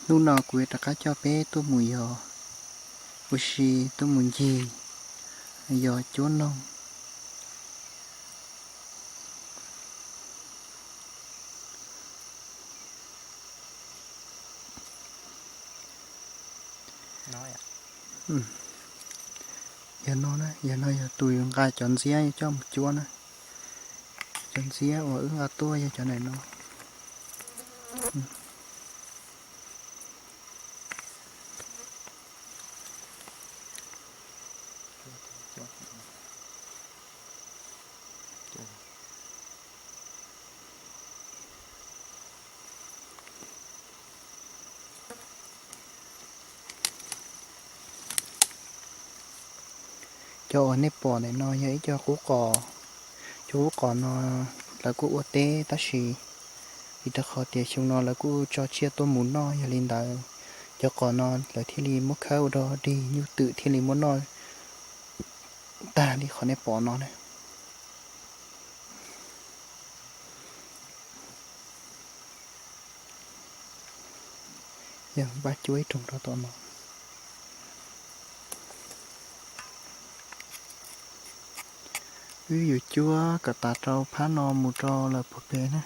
Hnub no kuv yuav rov qab coj peb tuaj mus yos, ua si tuaj mus ncig yos cuab noog. Yog no, yog no yog tus nqa cov ntxiab coj mus cuab na. Cov ntxiab uas wb nqa tuaj yog cov ntawm no. Cov uas nej pom ntawm no yog ib co qub qos. Cov qub qos no lawv kuj ua teb tab sis vim rau qhov tias xyoo no lawv kuj tso tsiaj tuaj mus noj, yog li ntawd cov qos no lawv thiaj li muab khawb ua dog dig, nyuj twm thiaj li muab noj tag li qhov nej pom no na. Yog npaj cuab ib rooj rau tom no. Wb yuav cuab kom tas rau phab no mus rau lawm puag pem na.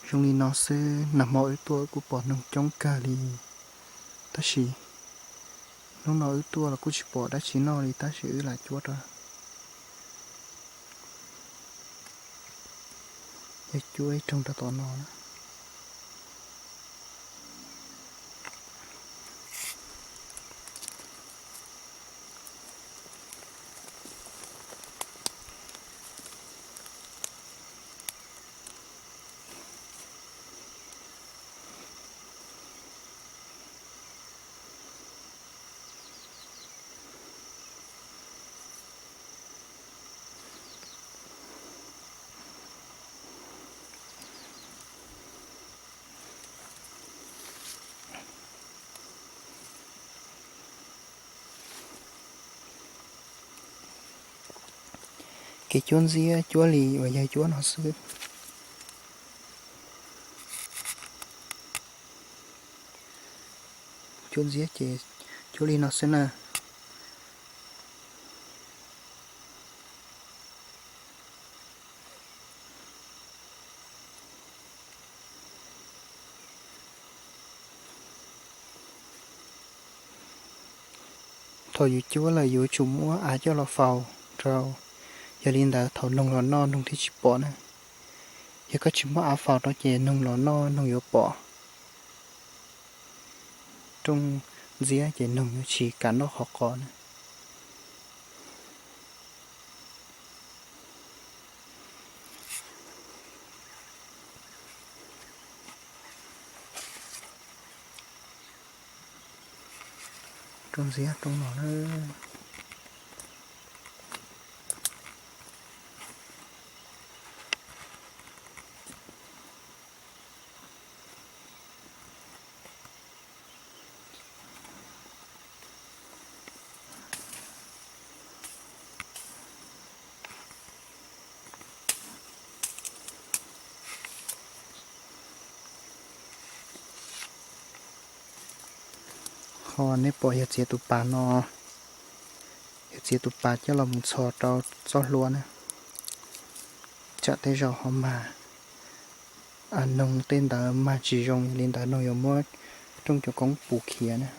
Zoo li no xwb, nag hmo wb tuaj wb kuj pom noog coob kawg li, tab sis hnub no wb tuaj los kuj tsis pom dab tsi noj li tab sis wb lam cuab rau. Yog cuab ib rooj rau tom no na. Kev cuab ntxiab cuab li uas yog cuab no xwb. Cuab ntxiab ces cuab li no xwb na. Thaum yus cuab lawm yuav tsum muab av coj los faus rau, yog li ntawd thaum noog los noj noog thiaj tsis pom na. Yog koj tsis muab av faus rau ces noog los noj noog yuav pom. Rooj ntxiab ces noog yuav tsis kam noj qhov qos na. Rooj ntxiab rooj no na. Qhov nej pom yog txiav tus pas no, yog txiav tus pas coj los mus txhos rau txoj hlua na. Tsam tej zaum ho mag, noog tej ntawd mag tsis zoo, yog li ntawd noog yuav muab rooj cov koob puv khiav na.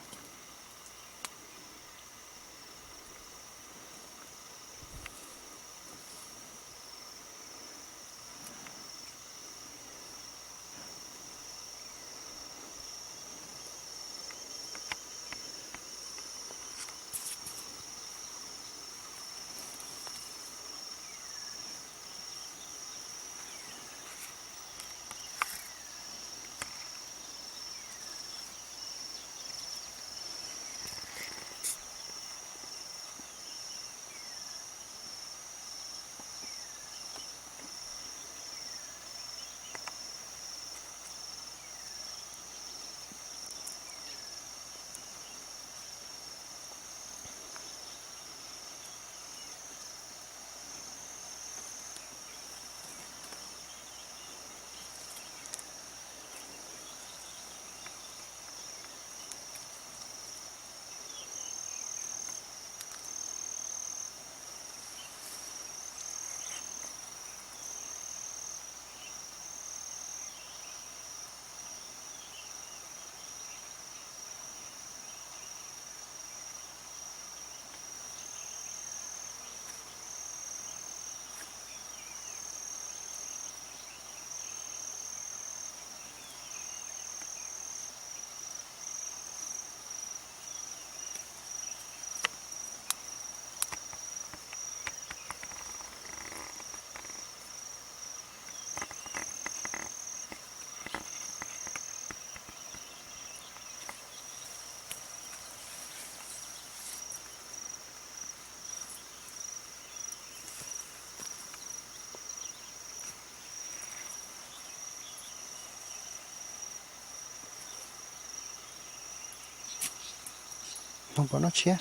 Noog puas noj tshiab?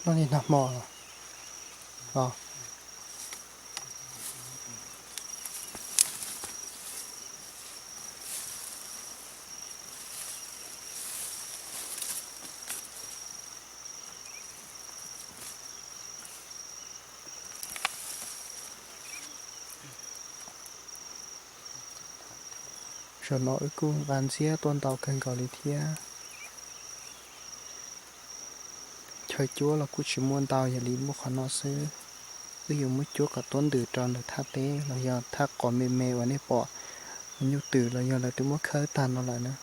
Noj li nag hmo los? Zaum no wb kuj nqa ntxiab tuaj ntau kawg nkaus li thiab. Chaw cuab los kuj tsis muaj ntau, yog li muaj qhov no xwb. Wb yuav muab cuab kom tuab ntws rau ntawm thaj teb los yog thaj qos me me uas nej pom nyuj twm los yog lawv twb muab khawb tag no lawm na.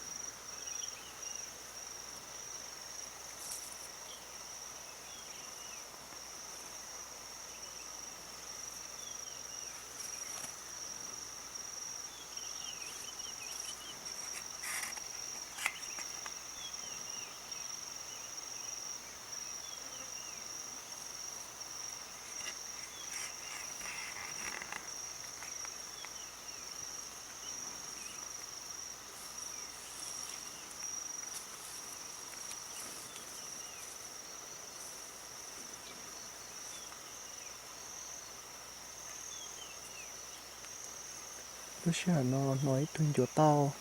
Lub sij hawm no hnov ib tug ncuav tauj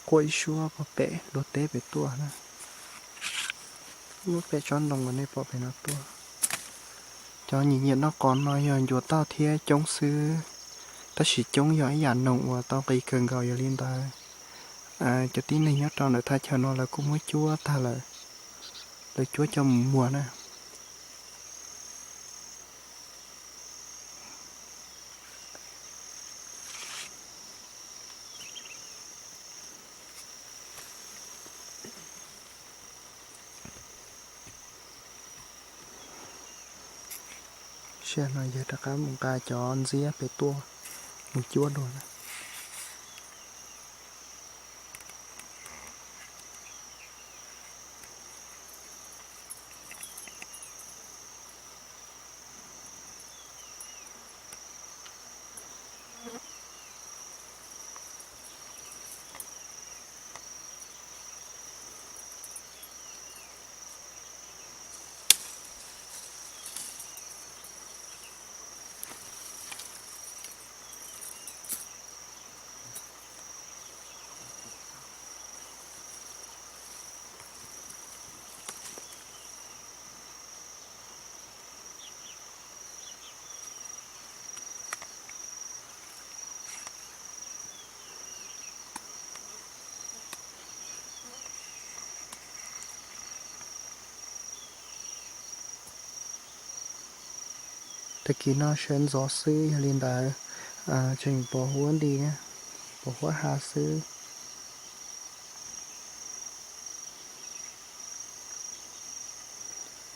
quaj ib suab puag pem luag teb pem tuaj na. Muab pem tsob ntoo uas nej pom pem no tuaj. Cov nyiam nyiam noj qos no yog ncuav tauj thiab coob xwb, tab sis coob yog ib yam noog uas tau nqi kawg nkaus. Yog li ntawd, cov tib neeg nyob rau ntawm thaj chaw no lawv kuj muab cuab tag lawm, lawv cuab coj mus muag na. Sij hawm no yog rov qab mus nqa cov ntxiab pem tuaj mus cuab dua na. Tag kis no sawv ntxov xwb, yog li ntawd tseem pos huab nti, pos huab ha xwb.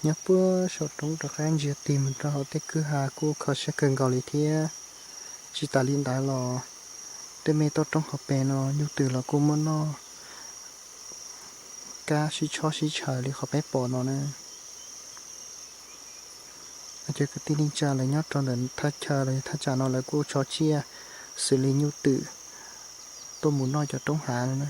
Nyob puag saum roob rov qab ntsia tig mus rau hauv tej kwj ha kuj kho siab kawg nkaus li thiab. Tsis tas li ntawd los tej me toj roob hauv pes no nyuj twm los kuj muab noj kab sib tshob sib tshaws li qhov peb pom no na. Cov kwv tij neej tsa lawv nyob rau ntawm thaj chaw los yog thaj tsam no lawv kuj tso tsiaj xws li nyuj twm tuaj mus noj cov roob hav no na.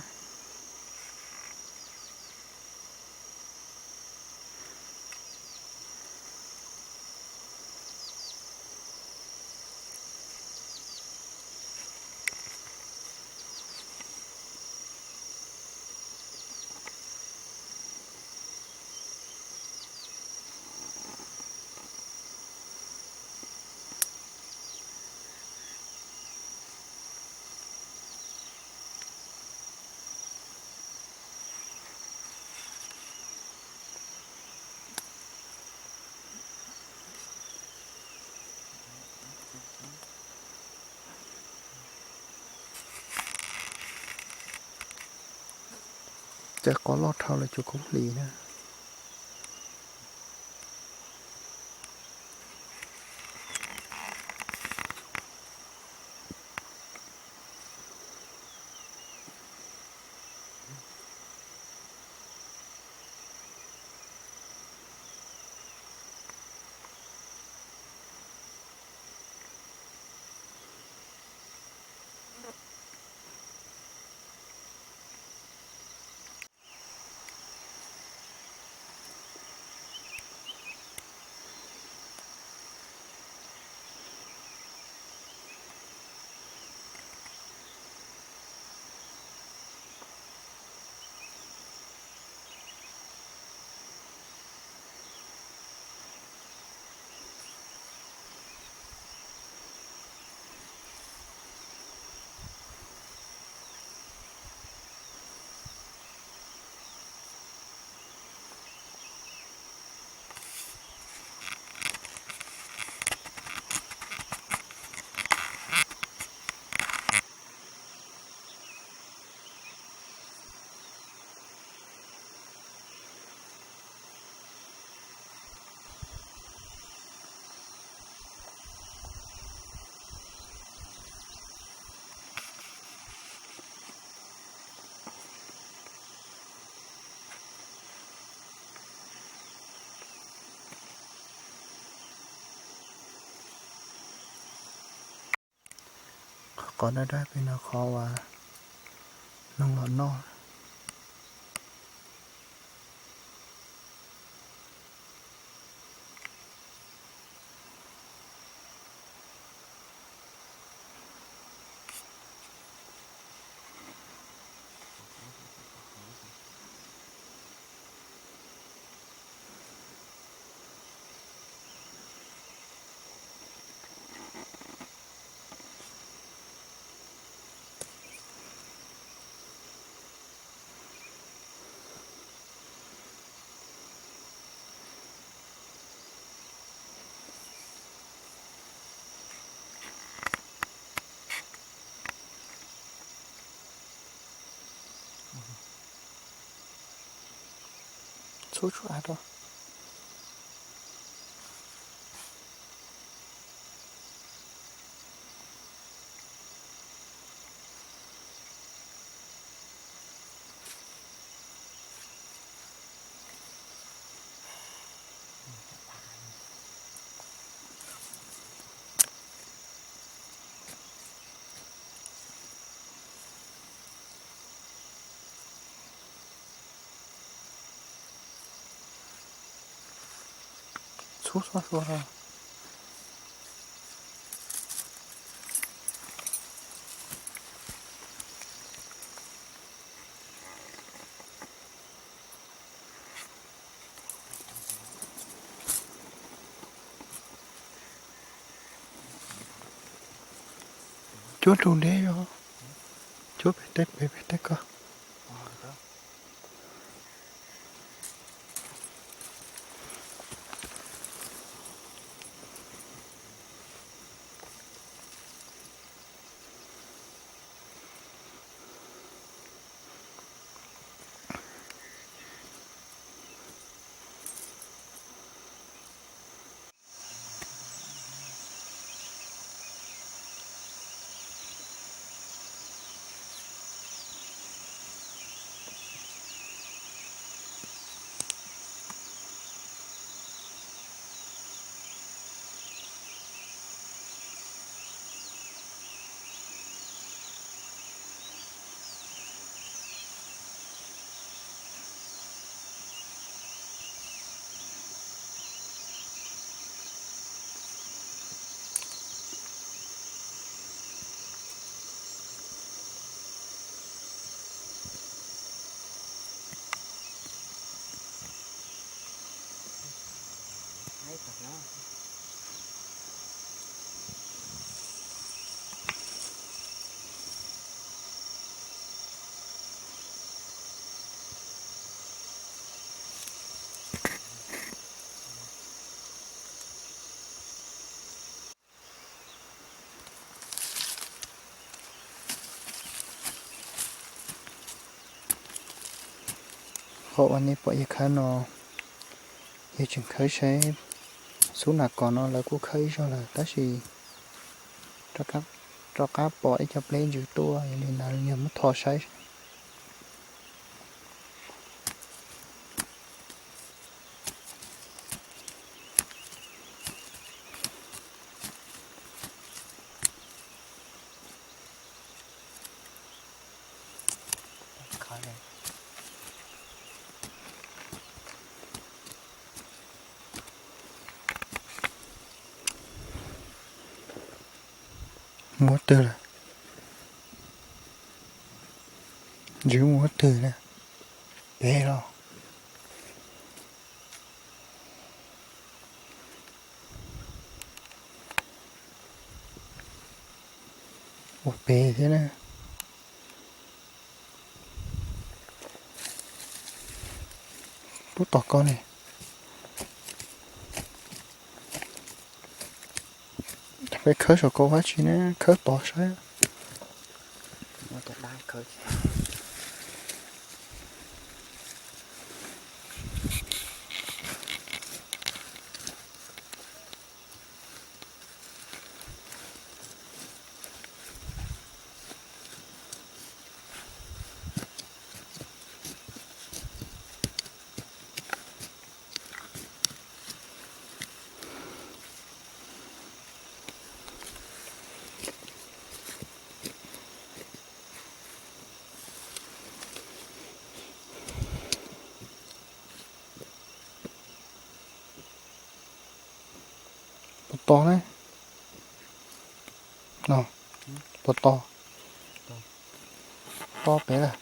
Cov qos loj dhau lawm cuag koob hlis na. Qhov daj daj pem no qhov uas noog los noj. Txhub tsuag rau. Txhub txhua txhua rau. Cuab rau deb os. Cuab pem teb pem, pem teb koj. Qhov uas nej pom yawg khawb no, yawg tseem khawb saib xub nas kos no lawv kuj khawb ib zaug lawm tab sis rov qab pom ib co pleb ntsws tuaj, yog li ntawd yawg muab tho saib. Muab twg lawm? Ntsws muab twg na? Pem los? Ua pem thiab na. Lub tom ko ne. Peb khawb saum ko dab tsi ne, khawb tod saib. Puas to ne? No, puas to? To pem lawm.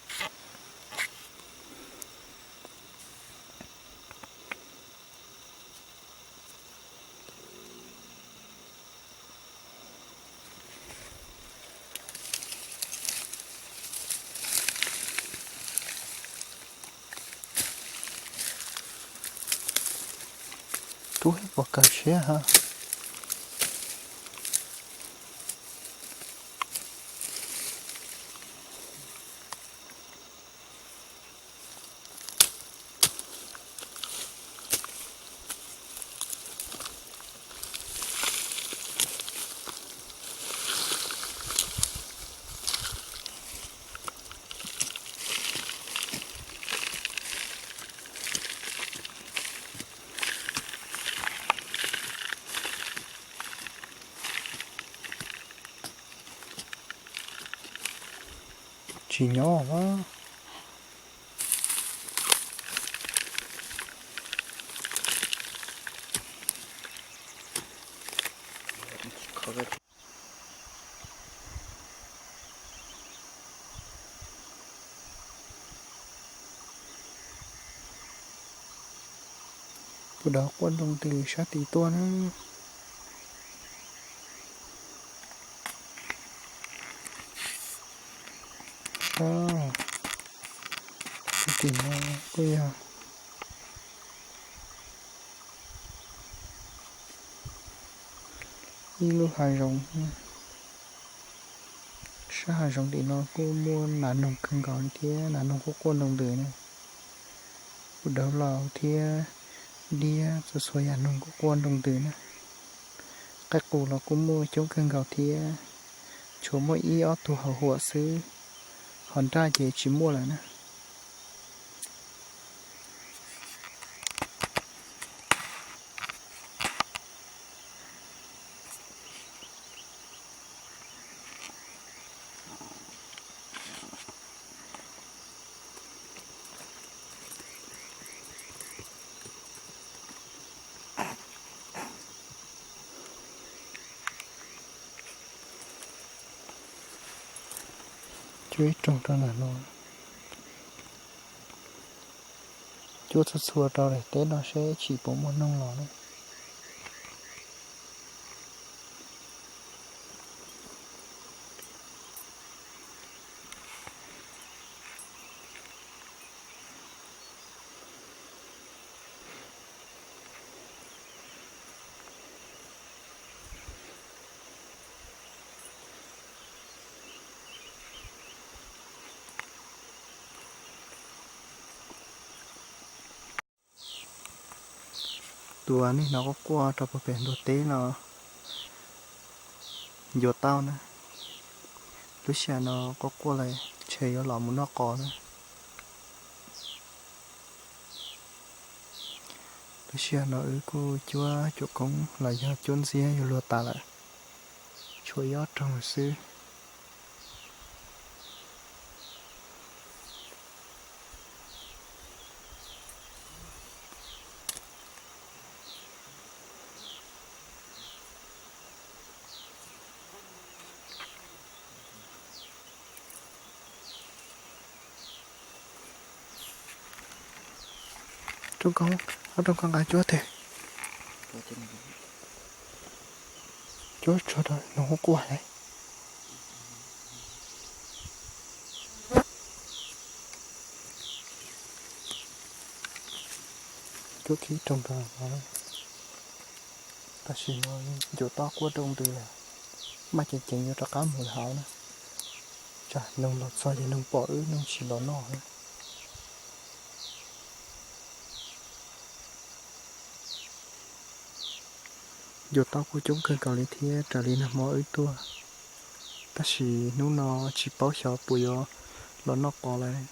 Rub ib puas kawg siab ha. Tsis nyob a. Puas dawb quaj nroo ntws sab tid tuaj na. Tim no kuj yog ib lub hav zoov. Sab hav zoov tim no kuj muaj nas noog kawg nkaus li thiab, nas noog kuj quaj nroo ntws na. Kuj dawb laus thiab diab txhua txhua yam noog kuj quaj nroo ntws na. Qaib qus los kuj muaj coob kawg nkaus thiab, tshuav muaj ib ob tug hauv huam xwb, hos nraj ces tsis muaj lawm na. Cuab ib rooj rau ntawm no. Cuab txhua txhua rau daim teb no seb tsis puas muaj noog los na. Tus niag no quaj quaj rau puag pem ntuag teb no ncuav tau na. Lub sij hawm no quaj quaj lawm ntshe yuav los mus noj qos na. Lub sij hawm no wb kuj cuab cuam koob los yog cuab ntxiab yuav luag tas lawm, tshuav ib ob rooj xwb. Rooj koob, ob rooj koob nqa cuab twg? Cuab tsuag rau noog quaj quaj lawm. Cuab kiag rooj rau no, tam sim no ncuav tau quaj nroo ntws lawm, maj ceev ceev yuav rov qab mus lawm hauv na. Tsam noog los txog ces noog pom wb, noog tsis los noj na. Ncuav tau kuj coob kawg nkaus li thiab raws li nag hmo wb tuaj, tab sis hnub no tsis paub xyov puas yuav los noj qos lawm.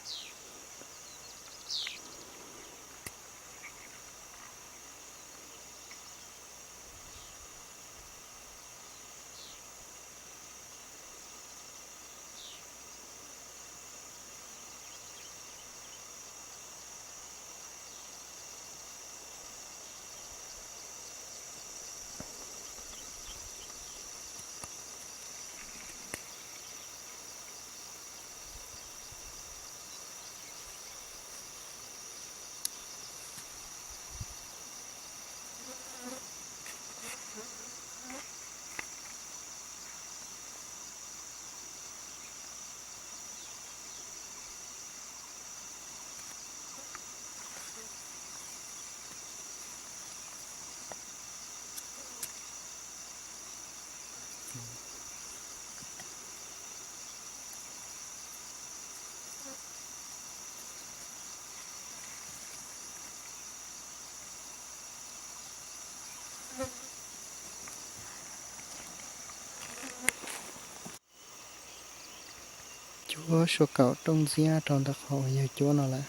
Cuab sua kaum rooj ntxiab rau ntawm qhov uas yawg cuab no lawm.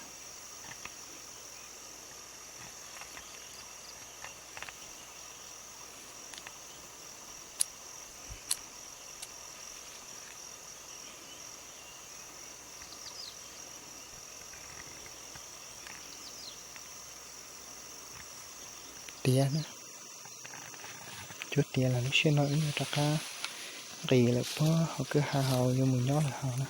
Tiav, cuab tiav lawm lub sij hawm no wb yuav rov qab nqis lawm puag hauv kwj ha hauv yuav mus nyob lawm hauv na.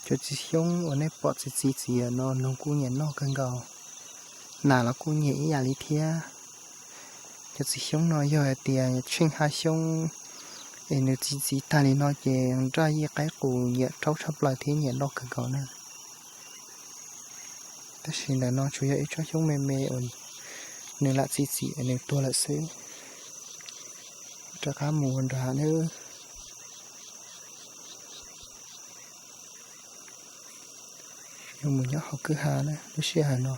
Cov txiv xyoob uas nej pom txiv txiv txiv no noog kuj nyiam noj kawg nkaus, nas los kuj nyiam ib yam li thiab. Cov txiv xyoob no yog hais tias tsheej ha xyoob es nws txiv txiv tag li no ces nraj yij qaib qus nyiam raub tshaj plaws thiab nyiam noj kawg nkaus na. Tab sis ntawm no tsuas yog ib tsob xyoob me me uas nws lam txiv txiv nws tuag lawm xwb. Rov qab mus ua nrag nawb. Yuav mus nyob hauv kwj ha na lub sij hawm no.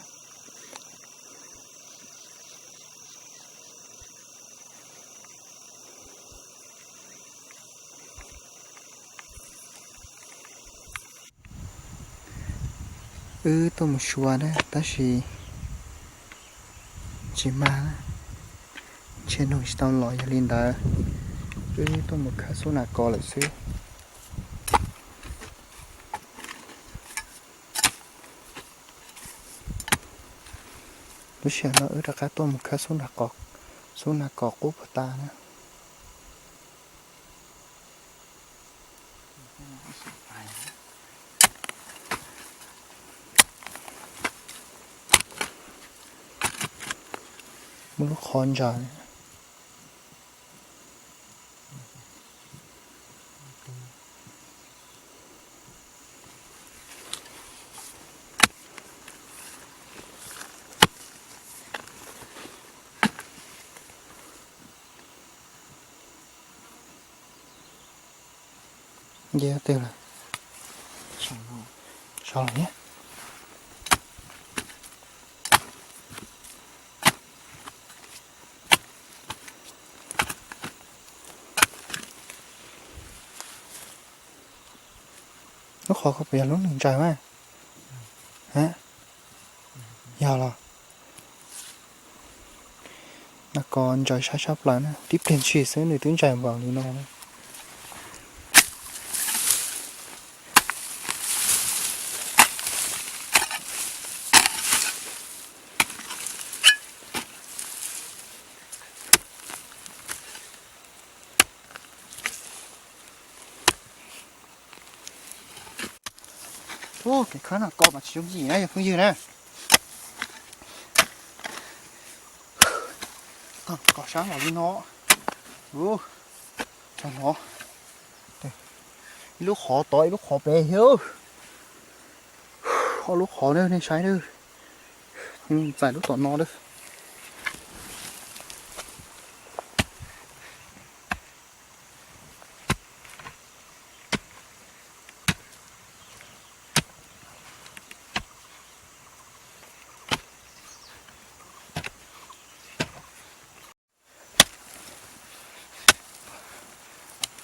Wb tuaj mus xyuas na tab sis tsis mag, ntshe noog tsis tau los, yog li ntawd wb tuaj mus khawb xub nas kos lawm xwb. Lub sij hawm no wb rov qab tuaj mus khawb xub nas kos qub puag ta na. Muaj lub qhov ntsaws. Nce twg lawm? Sov lawm. Lub qhov ko puas yog lub nws ntsaws mas? Yog los? Nas kos ntsaws sab sab plaws na, tib pliag ntshis xwb nws twb ntsaws npaum li no. Ub, kev khawb nas kos mas tsis yooj yim na yog phooj ywg na. Kos sab los li no. Ub, txog no. Ib lub qhov tod ib lub qhov pem thiab. Ob lub qhov na nej saib na. Txais lub tom no na.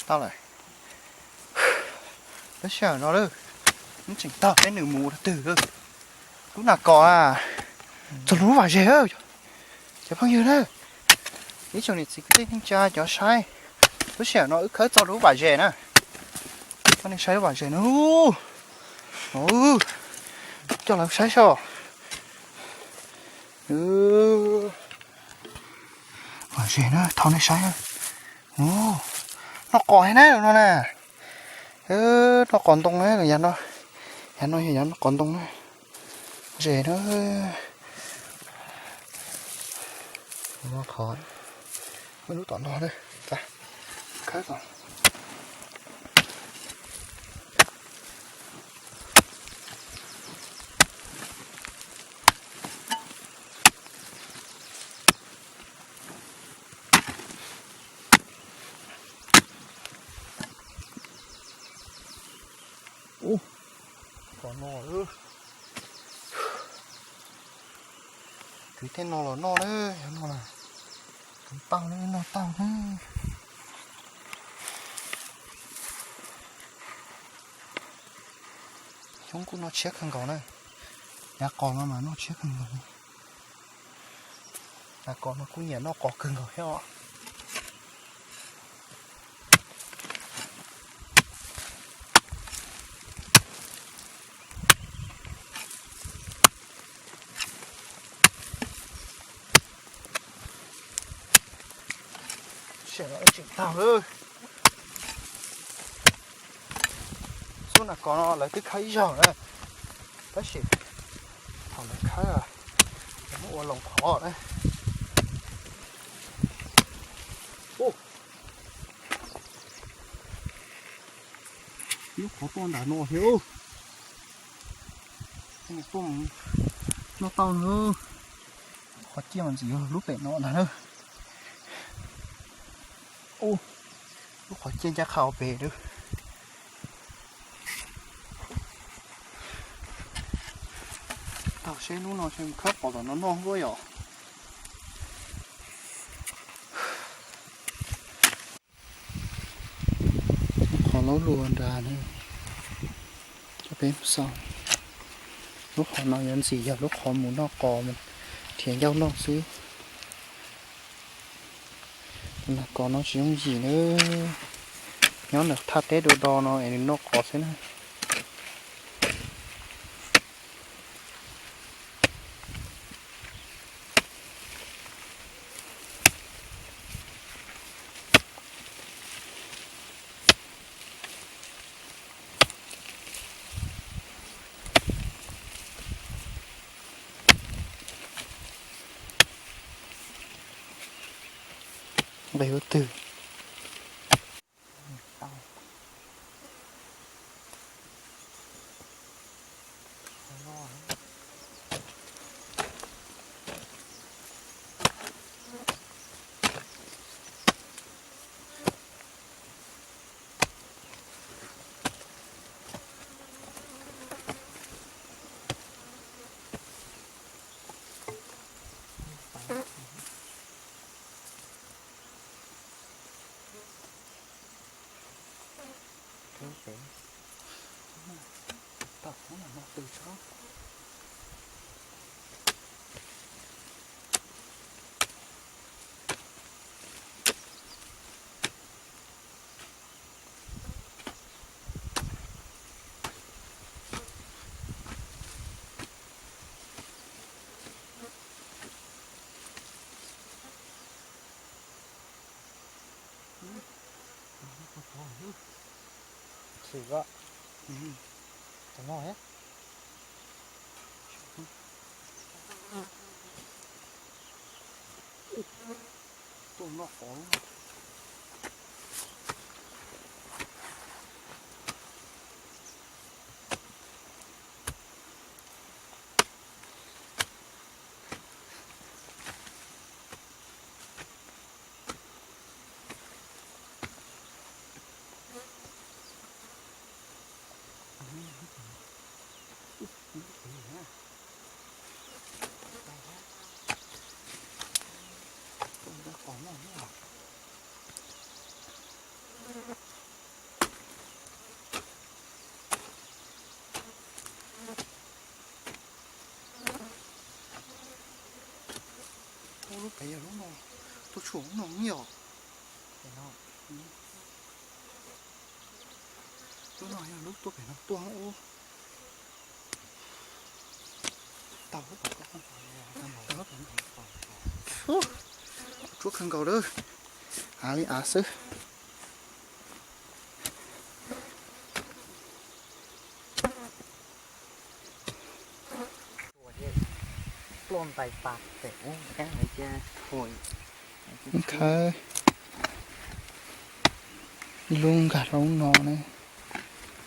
Tau lawm. Lub sij hawm no lawm, nws tseem tag peb nws mus rau twg lawm. Lub nas kos a, txog lub vam zes lawm. Cov phooj ywg na, ib tsoom niam txiv kwv tij neej tsa cov saib, lub sij hawm no wb khawb txog lub vam zes na. Coj nej saib lub vam zes na. Coj los saib seb. Vam zes na, thov nej saib. Noj qos thiab na no na. Noj qos ntoo na, yav no, yav no yog yav noj qos ntoo na. Ze na. Qhov, lub tom no, khawb tom. Ub, qos no, kwv tej no los noj na, yog no na, kwv tau na, noj tau na. Xyoob kuj noj tshiab kawg nkaus na, yav qos no mas noj tshiab kawg nkaus. Yav qos no kuj nyiam noj qos kawg nkaus thiab os. Tseem tau lawm. Xub nas kos no lawv twb khawb ib zaug na, tab sis thaum lawv khawb, lawv muab ua loos qhov na. Lub qhov tuaj nram no thiab. Tuaj mus noj tau na. Qhov ciaj mas ntxim yog lub pem no ntag na. Lub qhov ciaj ncaj qha pem lawm. Tau seb hnub no khawb qos tom no noj xwb yom. Lub qhov laub luaj nrad na, coj peb mus xauj. Lub qhov no yuav ntxim yog lub qhov mus noj qos, nrhiav ncauj noj xwb. Tus nas kos no tsis yooj yim na, nyob ntawm thaj teb do do no es nws noj qos xwb na. Nqis lub twg? Xwm, tus no thiab. Tuaj noj qos lub no. Ua lub pem yog lub no, tuaj tshuam lub no yom. Lub no yog lub tuaj pem no tuaj ub. Tau lub pem ko, tsuab kawg nkaus lawm, av li av xwb. Khawb ib lub nkag rau no ne.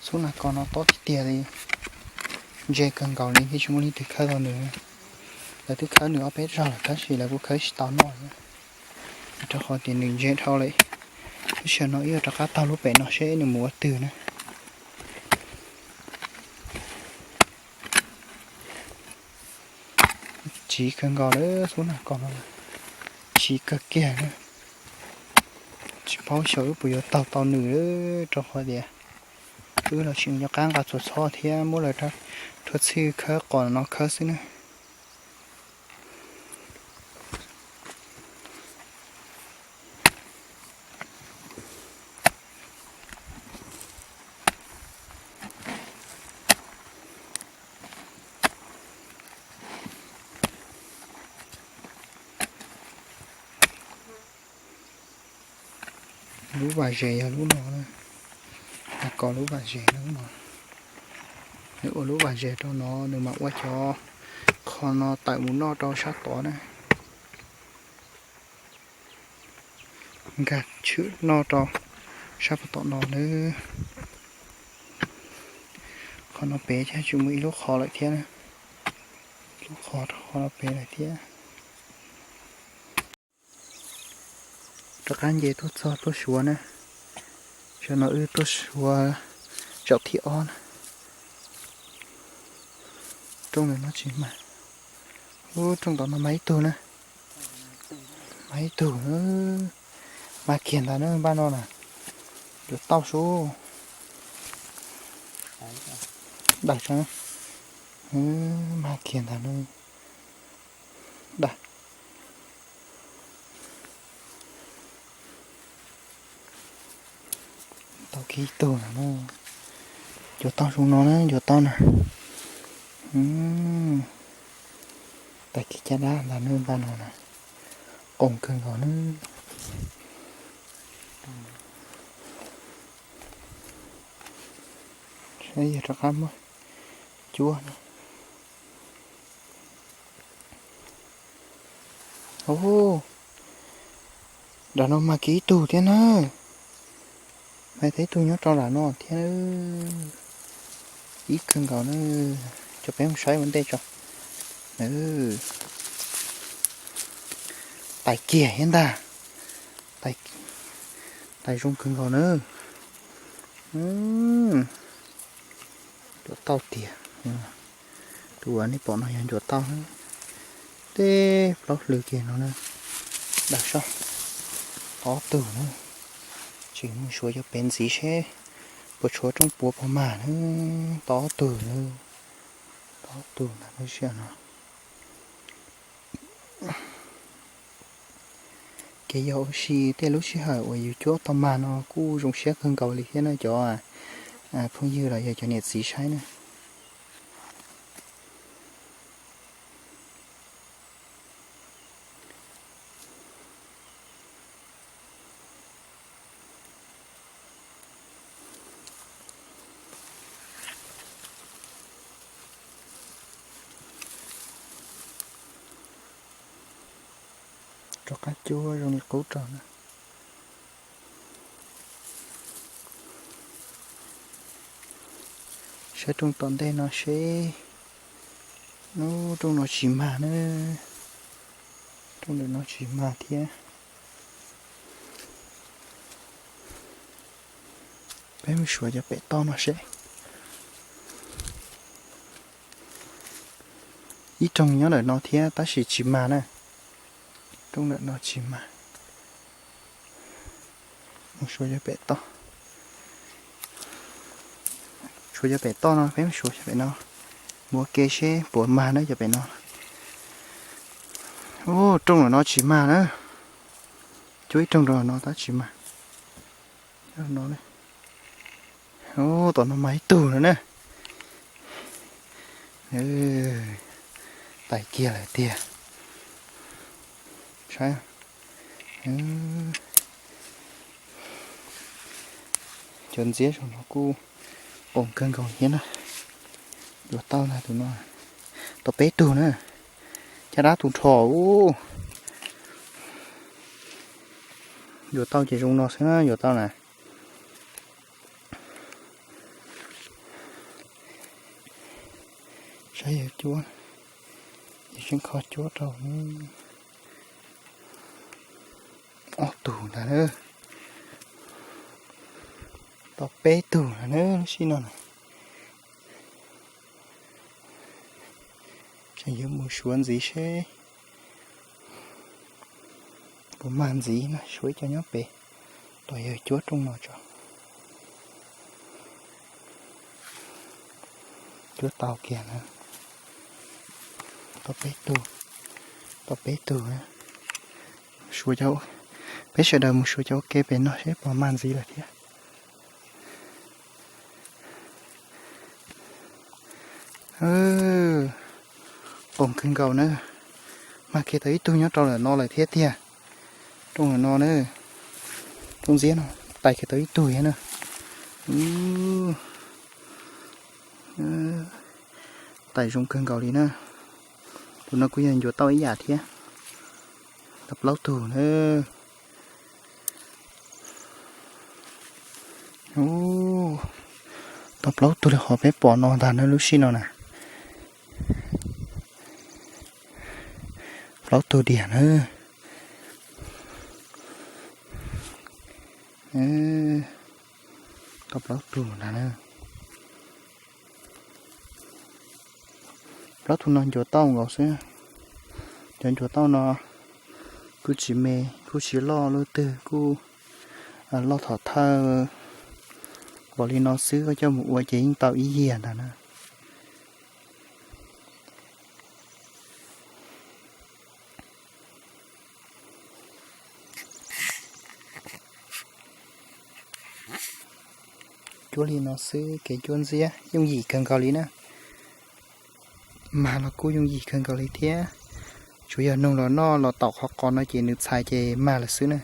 Xub nas kos no tob tiag tiag li, ntse kawg nkaus li thiab tsis muaj leej twg khawb tau nws. Lawv twb khawb nws ob peb zaug lawm tab sis lawv kuj khawb tsis tau noj li, rau qhov tias nws ntse dhau lawm. Lub sij hawm no wb yuav rov qab taug lub pem no seb nws mus ua twg na. Tsiv kawg nkaus lawm, xub nas kos no tsiv kawg kiag na. Tsis paub xyov wb puas yuav taug tau nws, rau qhov tias wb los tsis nco qab nqa txhua txhob thiab, muab lawv rhuav txhij khawb qos no khawb xwb na. Lub vaj zes yog lub no, kos lub vaj zes no. Nws ua lub vaj zes rau no, nws mam ua cov qhov no tawm mus noj rau sab tod na. Nkag tshwm noj rau sab pem tom no na. Qhov no pem thiab tsis muaj ib lub qhov lawm thiab na. Lub qhov rau qhov no pem lawm thiab. Rov qab nce tuaj txog tuaj suav na. Zaum no wb tuaj suav zaum thib ob na. Rooj ntawm no tsis mag. Ub, rooj tom no mag ib tug na. Mag ib tug. Mag kiag ntawd na npaj no na. Yuav tau sub. Dawm tso. Mag kiag ntawd na. Dawm. Tau kiag ib tug na. Yuav tau zoo no na, yuav tau na. Tag kis caj dab ntag na, npaj no na. Qoos kawg nkaus na. Saib yog rov qab muab cuab na. Ub, nram no mag kiag ib tug thiab na. Mag tau ib tug nyob rau nram no thiab. Ib kawg nkaus na. Cov peb mus saib ua ntej tso. Tais kiag thiab ntag. Tais zoo kawg nkaus na. Ncuav tauj tiag. Tus uas nej pom no yog ncuav tauj. Tej plaub hlwb kiag no na. Dawm sab. Tob tug na. Tseem mus suav cov pem ntxiv seb puas tshuav rooj puav puas mag na. Tob tug na. Tob tug ntag lub sij hawm no. Kev yog ua si tej lub sij hawm uas yus cuab tau mag no kuj zoo siab kawg nkaus li thiab na cov phooj ywg los yog cov niam txiv saib na. Rov qab cuab zoo li qub rau na. Saib rooj tom ntej no seb. Ub, rooj no tsis mag na. Rooj ntawm no tsis mag thiab. Peb mus suav cov pem toj no seb. Ib rooj nyob ntawm no thiab tab sis tsis mag na. Rooj ntawm no tsis mag. Mus suav cov pem toj. Suav cov pem toj no, peb mus suav cov pem no. Mus ua ke seb puas mag na cov pem no. Ub, rooj ntawm no tsis mag na. Cuab ib rooj rau no tab tsis mag. Ub, tom no mag ib tug no na. Tais kiag lawm tiag. Saib. Cov ntxiab saum no kuj qoos kawg nkaus thiab na. Yuav tau ntag tus no. Tau peb tug na. Cov Caj dab tu rho ub. Yuav tau ces zoo no xwb na, yuav tau na. Saib yawg cuab, yawg tseem kho cuab rau. Ob tug ntag na. Tau peb tug na lub sij no na. Tseem yuav mus suav ntxiv seb puas mag ntxiv na, suav ib co nyob pem, tos yawg cuab rooj no tso. Cuab tau kiag na. Tau peb tug, tau peb tug. Suav cov, peb sawv daws mus suav cov ua ke pem no seb puas mag ntxiv lawm thiab. Qoom kawg nkaus na. Mag kiag tau ib tug nyob rau ntawm no lawm thiab tiag. Rooj ntawm no na, rooj ntxiab no, tais kiag tau ib tug thiab na. Tais zoo kawg nkaus li na. Tus no kuj yog ncuav tau ib yam thiab. Tau plaub tug na. Tau plaub tug li qhov peb pom no ntag na lub sij no na. Plaub tug diam na. Tau plaub tug ntag na. Plaub tug no ncuav tauj nkaus xwb. Cov ncuav tauj no kuj tsis me, kuj tsis loj, lub twg kuj loj thom thawj. Npaum li no xwb koj coj mus ua ces yeej tau ib yias ntag na. Cuab li no xwb kev cuab ntxiab yooj yim kawg nkaus li na. Mag los kuj yooj yim kawg nkaus li thiab. Tsuas yog noog los noj los taum qhov qos no ces nws txhais ces mag lawm xwb na.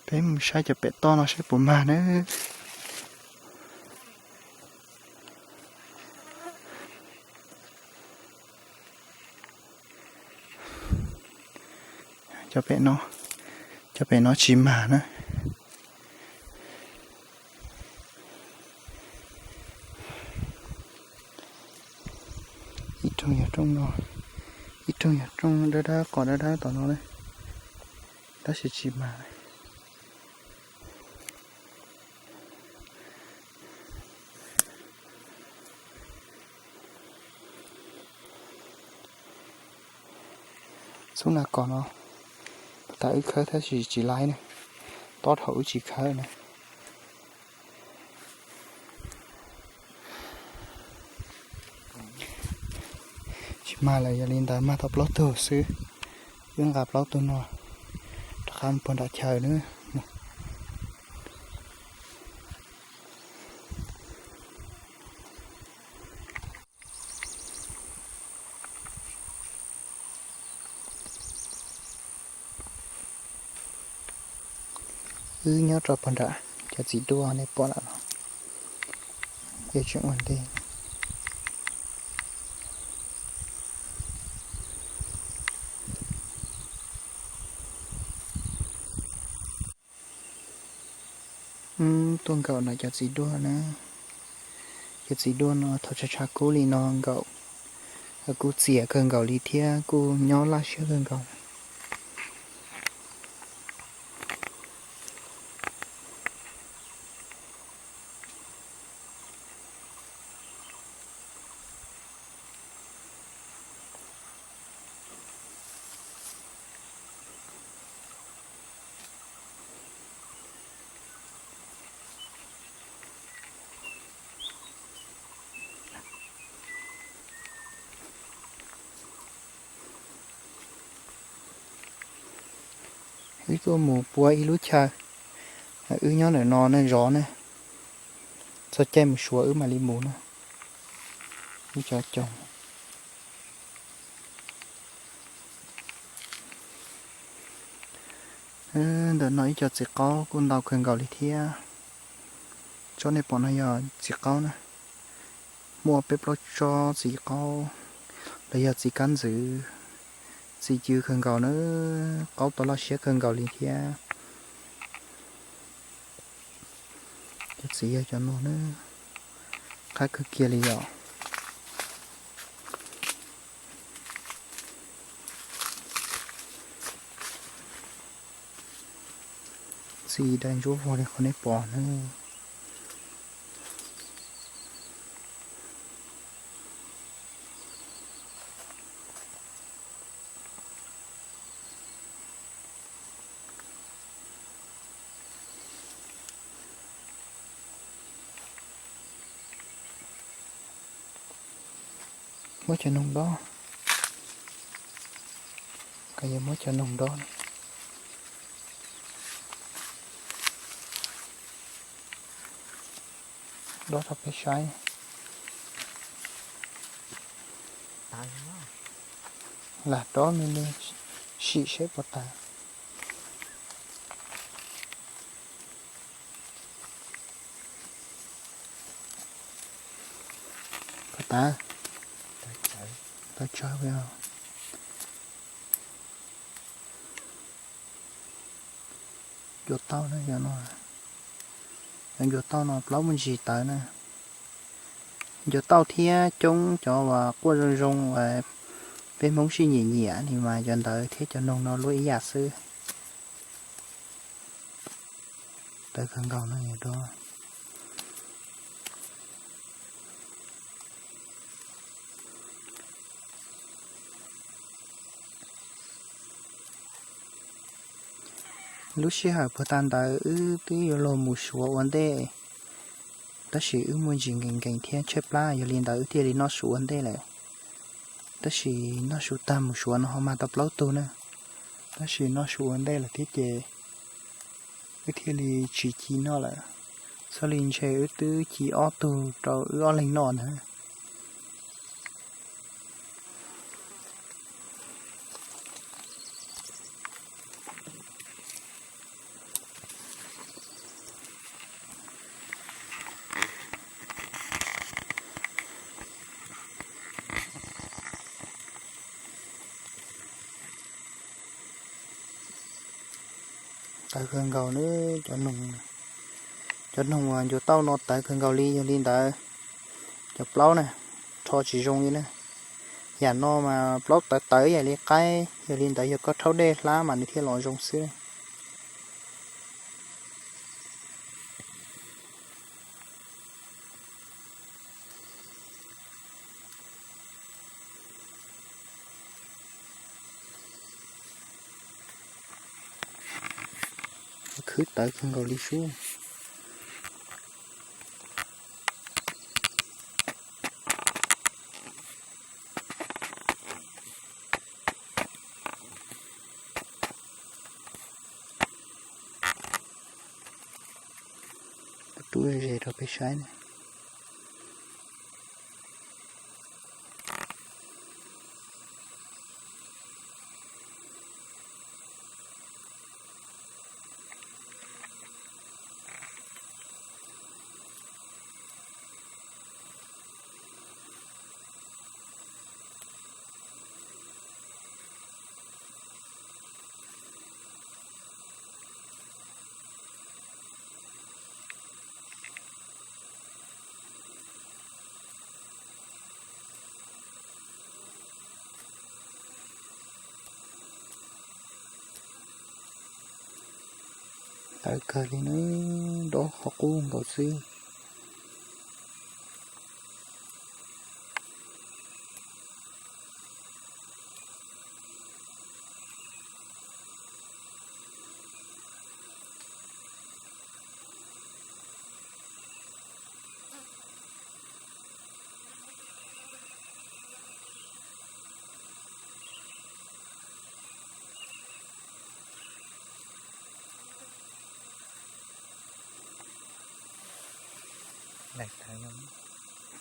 Peb mus saib cov pem toj no saib puas mag na. Cov pem no, cov pem no tsis mag na. Ib rooj yog rooj no, ib rooj yog rooj dawb dawb qos dawb dawb tom no na, tab sis tsis mag. Xub nas kos no, tas wb khawb tab sis tsis laib na, tob dhau wb tsis khawb na. Tsis mag lawm, yog li ntawd mag tau plaub tug xwb. Wb nqa plaub tug no rov qab mus puag nram chaw na. Wb nyob rau puag nram cov txiv duaj nej pom lawm no, es tseem ua ntej. Tuaj nkaum no cov txiv duaj na, cov txiv duaj no thaum tshav tshav kub li no nkaum, kuj txias kawg nkaus li thiab kuj nyob laj siab kawg nkaus. Wb tuaj mus puag ib lub chaw, wb nyob ntawm no ne zov ne, txog caij mus suav wb mam li mus na. Wb cov coos. Ntawm no ib co txiv qaub kuj ntau kawg nkaus li thiab. Tsob nej pom no yog txiv qaub na. Muaj peb plaub tsob txiv qaub los yog txiv kab ntxwv, txiv cw kawg nkaus na, qaub tau loj siab kawg nkaus li thiab. Cov txiv yog cov no na, qab kawg kiag li yom. Txiv dai ntsuab vog li qhov nej pom na. Muab cov noog dob, koj yuav muab cov noog dob, dob rau peb saib. Lam dob me me sim seb puas tawg. Puas tawg? Tawg tsawv. Ncuav tauj na, yog no, yog ncuav tauj no plaub muaj ntsis tawv na. Ncuav tauj thiab coob cov uas quaj zoo zoo uas peb Hmoob sib nyiam nyiam li mas cov ntawd thiab cov noog no luaj ib yam xwb. Tawv kawg nkaus no yog dob. Lub sij hawm puag ta ntawd wb twb yuav luag mus Suav ua ntej, tab sis wb muaj ntsis nkees nkees thiab tshaib plab, yog li ntawd wb thiaj li noj Suav ua ntej lawm. Tab sis noj su tag mus Suav no ho mag tau plaub tug na, tab sis noj su ua ntej lawm thiab ces wb thiaj li tsis ci noj lawm. Xoj li ntshe wb twb ci ob tug rau wb ob leeg noj ntag. Tawv kawg nkaus na, cov noog uas ncuav tauj no tawv kawg nkaus li, yog li ntawd cov plaub na, rho tsis zoo li na. Yam no mas plaub tawv tawv yam li qaib, yog li ntawd yog koj rhaub dej hlab mas nws thiaj los zoo xwb. Khwb tawv kawg nkaus li sub. Rub ze rau peb saib na. Tawv kawg li na, dob qhov qub nkaus xwb.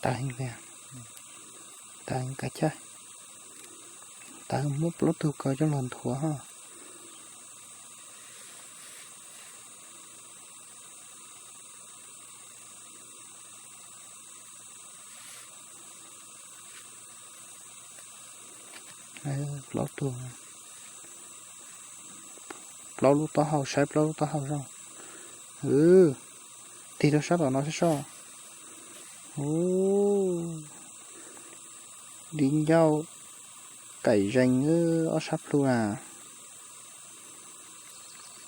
Tawv heev li, tawv heev kawg thiab. Tawv, muab plaub tug kaus coj los nthuav ho. Plaub tug, plaub lub taub hau, saib plaub lub taub hau soj. Tig rau sab tom no soj soj. Ub, di ncauj kaim zees ob sab plhu na.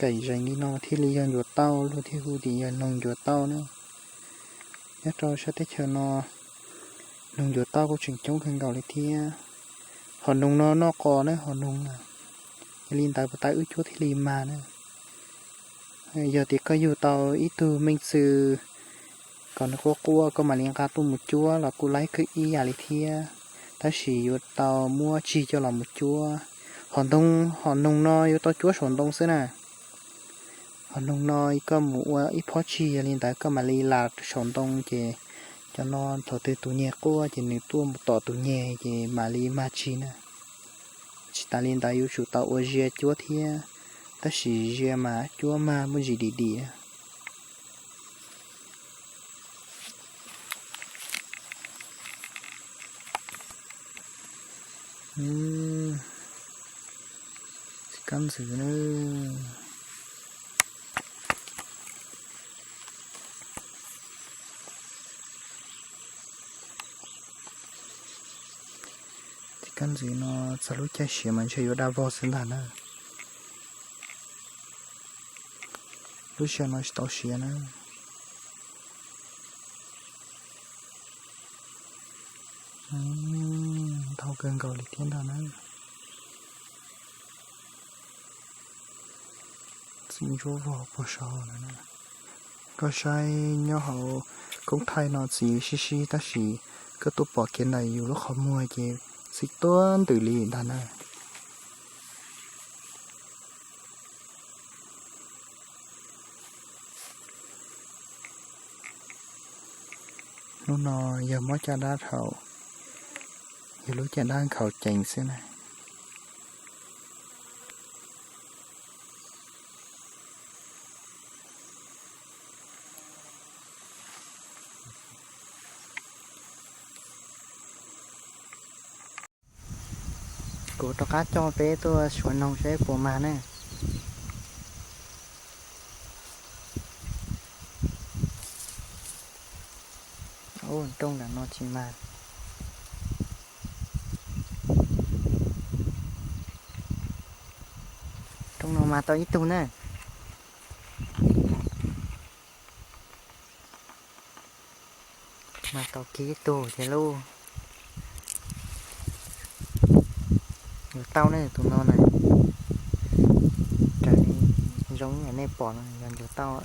Kaim zees li no thiaj li yog ncuav tauj, luag thiaj hu tias yog noog ncuav tauj na. Nyob rau sab teb chaws no, noog ncuav tauj kuj tseem coob kawg nkaus li thiab. Hom noog no noj qos na, hom noog na. Yog li ntawd puas tas wb cuab thiaj li mag na. Yog tias koj yug tau ib tug me ntxhw kom nws quaj quaj, koj mam li nqa tuaj mus cuab los kuj laib kawg ib yam li thiab, tab sis yuav tau muab tsig coj los mus cuab. Hom noog, hom noog no yuav tau cuab saum ntoo xwb na. Hom noog no koj mus ua ib phob tsig, yog li ntawd koj mam li las saum ntoo ces cov no thaum twg tus nyeg quaj ces nws tuaj mus tom tus nyeg ces mam li mag tsig na. Tsis tas li ntawd yuav tsum tau ua zia cuab thiab, tab sis zia mas cuab mag muaj ntsis dim dim. Txiv kab ntxwv na. Txiv kab ntxwv no txog lub caij siav mas ntshe yuav daj vog xwb ntag na. Lub sij hawm no tsis tau siav na. Ntau kawg nkaus li thiab ntag na. Txim ntsuab vog puag saud no. Koj saib nyob hauv koob thaij no txim sib sib tab sis koj tuaj pom kiag ntawm yus lub qhov muag ces txim tuab ntws li ntag na. Hnub no yog muab caj dab dhau, yog lub caj dab nkhaus ceev xwb na. Kuv rov qab coj peb tuaj suav noog seb puas mag ne. Rooj ntawm no tsis mag. Rooj no mag tau ib tug na. Mag tau kiag ib tug thiab lauj. Ncuav tauj ne, tus no na. Raws li zoo ib yam nej pom no yog ncuav tauj.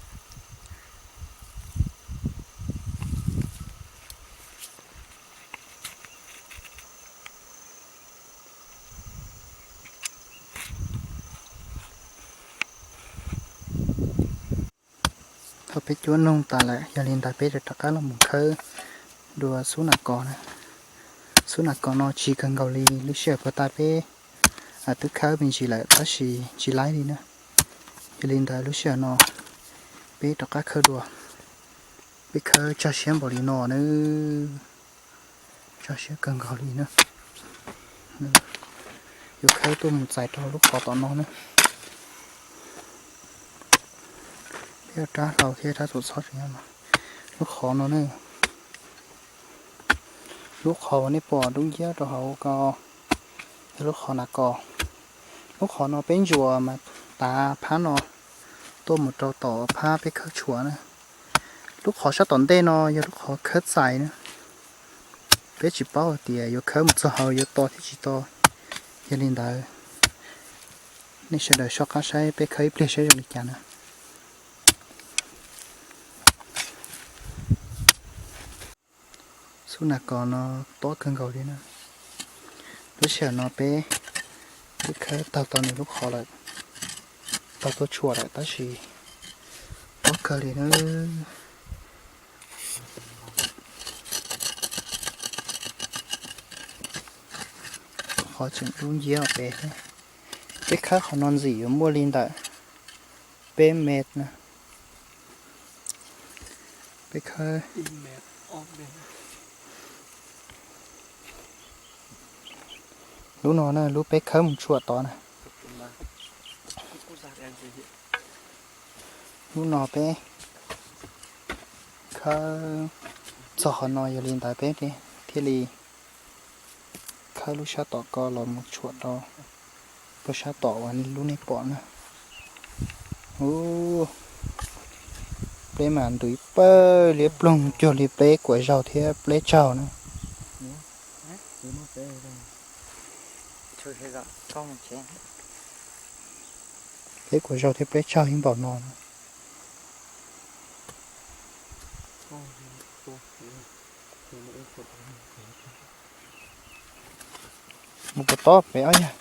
Thaum peb cuab noog tas lawm, yog li ntawd peb rov qab los mus khawb dua xub nas kos na. Xub nas kos no tsis kawg nkaus li lub sij hawm puag ta peb twb khawb me ntsis lawm tab sis tsis laib li na. Yog li ntawd lub sij hawm no peb rov qab khawb dua. Peb khawb tsag siab npaum li no na. Tsag siab kawg nkaus li na. Yuav khawb tuaj mus txais rau lub qhov tom no na. Peb rab hlau thiab rab txuas txhob tseem nyob no. Lub qhov no na, lub qhov uas nej pom dub nciab rau hauv ko yog lub qhov nas kos. Lub qhov no peb ntsuas mas tav phab no tuaj mus rau tom phab peb khawb tshuam na. Lub qhov sab tom ntej no yog lub qhov khawb txais na. Peb tsis paub hais tias yuav khawb mus txog hauv yuav to thiab tsis to. Yog li ntawd, nej sawv daws soj qab saib peb khawb ib pliag saib zoo li cas na. Xub nas kos no tob kawg nkaus li na. Lub sij hawm no peb twb khawb taug tau nws lub qhov lawm, taug tau tshuam lawm tab sis tob kawg li na. Qhov tseem dub nciab pem thiab. Peb khawb qhov no ntxim yuav muaj li ntawm peb mev na. Peb khawb, Lub no na, lub peb khawb mus tshuam tod na. Lub no peb khawb txog qhov no, yog li ntawd peb thiaj li khawb lub sab tom ko los mus tshuam rau lub sab tom uas lub nej pom na. Ub, peb mas ntws ib pawg liab ploog cuag li pleb kuam zaug thiab pleb tsaug na. Pleb kuam zaug thiab pleb tsaug ib npaum no na. Mus puas tob pem ob yag.